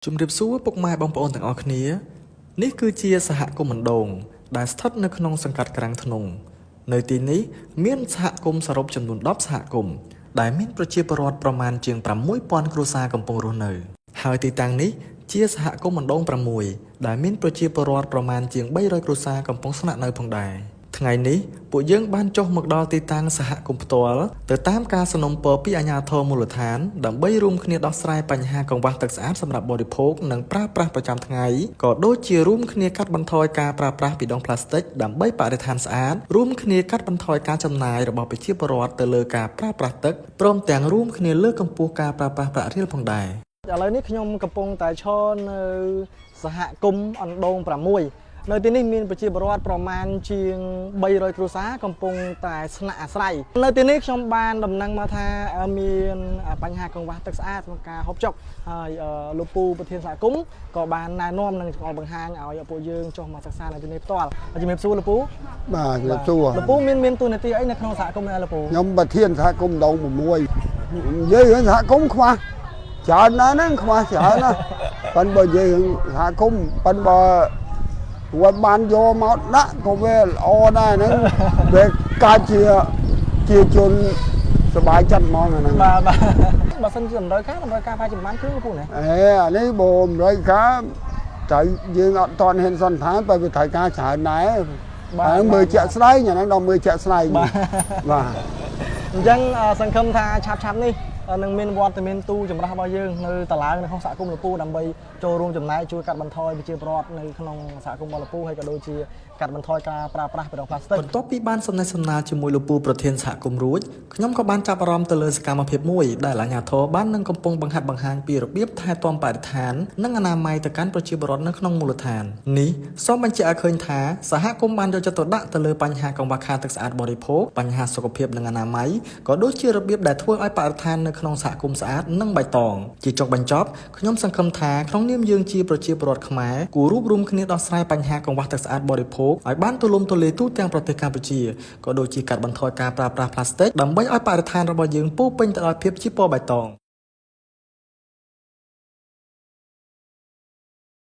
ជំរាបសួរពុកម៉ែបងប្អូនទាំងអស់គ្នានេះគឺជាសហគមន៍អណ្ដូងដែលស្ថិតនៅក្នុងសង្កាត់ក្រាំងធ្នង់នៅទីនេះមានសហគមន៍សរុបចំនួន10សហគមន៍ដែលមានប្រជាពលរដ្ឋប្រមាណជាង6000គ្រួសារកំពុងរស់នៅហើយទីតាំងនេះជាសហគមន៍អណ្ដូង6ដែលមានប្រជាពលរដ្ឋប្រមាណជាង300គ្រួសារកំពុងស្នាក់នៅផងដែរថ្ងៃនេះពួកយើងបានចុះមកដល់ទីតាំងសហគមន៍ផ្ទាល់ទៅតាមការសំណូមពរពីអាជ្ញាធរមូលដ្ឋានដើម្បីរួមគ្នាដោះស្រាយបញ្ហាកង្វះទឹកស្អាតសម្រាប់បរិភោគនិងប្រើប្រាស់ប្រចាំថ្ងៃក៏ដូចជារួមគ្នាកាត់បន្ថយការប្រើប្រាស់ប៊ីដុងប្លាស្ទិកដើម្បីបរិស្ថានស្អាតរួមគ្នាកាត់បន្ថយការចំណាយរបស់ប្រជាពលរដ្ឋទៅលើការប្រើប្រាស់ទឹកព្រមទាំងរួមគ្នាលើកកម្ពស់ការប្រើប្រាស់ប្រាក់រៀលផងដែរឥឡូវនេះខ្ញុំកំពុងតែឈរនៅសហគមន៍អណ្ដូង6នៅទីនេះមានប្រជាពលរដ្ឋប្រមាណជាង300គ្រួសារកំពុងតែស្នាក់អាស្រ័យនៅទីនេះខ្ញុំបានដំណឹងមកថាមានបញ្ហាកង្វះទឹកស្អាតក្នុងការហូបចុកហើយលោកពូប្រធានសហគមន៍ក៏បានណែនាំនិងចង្អុលបង្ហាញឲ្យពួកយើងចុះមកសិក្សានៅទីនេះផ្ទាល់ជំរាបសួរលោកពូ បាទជំរាបសួរ លោកពូមានតួនាទីអីនៅក្នុងសហគមន៍នេះលោកពូ ខ្ញុំប្រធានសហគមន៍ដង6និយាយរឿងសហគមន៍ខ្វះច្រើនណាស់ហ្នឹងខ្វះច្រើនណាស់ប៉ិនបើនិយាយរឿងសហគមន៍ប៉ិនបើគាត់បានយកមកដាក់ក៏វាល្អដែរហ្នឹងវាកើតជាជនសบายចិត្តហ្មងអាហ្នឹង បាទបាទបើសិនជាតម្រូវការតម្រូវការប្រហែលជាប្រហែលគ្រឿងលោកពូណា អេអានេះបើតម្រូវការត្រូវយើងអត់តន់ហ៊ានសន្និដ្ឋានបើវាត្រូវការច្រើនដែរអាហ្នឹងមើលជាក់ស្ដែងអាហ្នឹងដល់មើលជាក់ស្ដែងបាទ អញ្ចឹងសង្ឃឹមថាឆាប់ឆាប់នេះនឹងមានវត្តមានទូចម្រាស់របស់យើងនៅតឡើងនៅក្នុងសហគមន៍លពូដើម្បីចូលរួមចំណែកជួយកាត់បន្ថយប្រជាពលរដ្ឋនៅក្នុងសហគមន៍របស់លពូហើយក៏ដូចជាកាត់បន្ថយការប្រើប្រាស់ប៊ីដុងប្លាស្ទិកបន្ទាប់ពីបានសំណេះសំណាលជាមួយលោកពូប្រធានសហគមន៍រួចខ្ញុំក៏បានចាប់អារម្មណ៍ទៅលើសកម្មភាពមួយដែលអាជ្ញាធរបាននឹងកំពុងបង្ហាត់បង្ហាញពីរបៀបថែទាំបរិស្ថាននិងអនាម័យទៅកាន់ប្រជាពលរដ្ឋនៅក្នុងមូលដ្ឋាននេះសូមបញ្ជាក់ឲ្យឃើញថាសហគមន៍បានយកចិត្តទុកដាក់ទៅលើបញ្ហាកង្វះខាតទឹកស្អាតបរិភោគបញ្ហាសុខភាពនិងអនាម័យក៏ដូចជារបៀបដែលធ្វើឲ្យបរិស្ថាននៅក្នុងសហគមន៍ស្អាតនិងបៃតងជាចុងបញ្ចប់ខ្ញុំសង្ឃឹមថាក្នុងនាមយើងជាប្រជាពលរដ្ឋខ្មែរគួររួបរួមគ្នាដោះស្រាយបញ្ហាកង្វះទឹកស្អាតបរិភោគឲ្យបានទូលំទូលាយទូទាំងប្រទេសកម្ពុជាក៏ដូចជាកាត់បន្ថយការប្រើប្រាស់ប្លាស្ទិកដើម្បីឲ្យបរិស្ថានរបស់យើងពោរពេញទៅដោយភាពជាពណ៌បៃតង។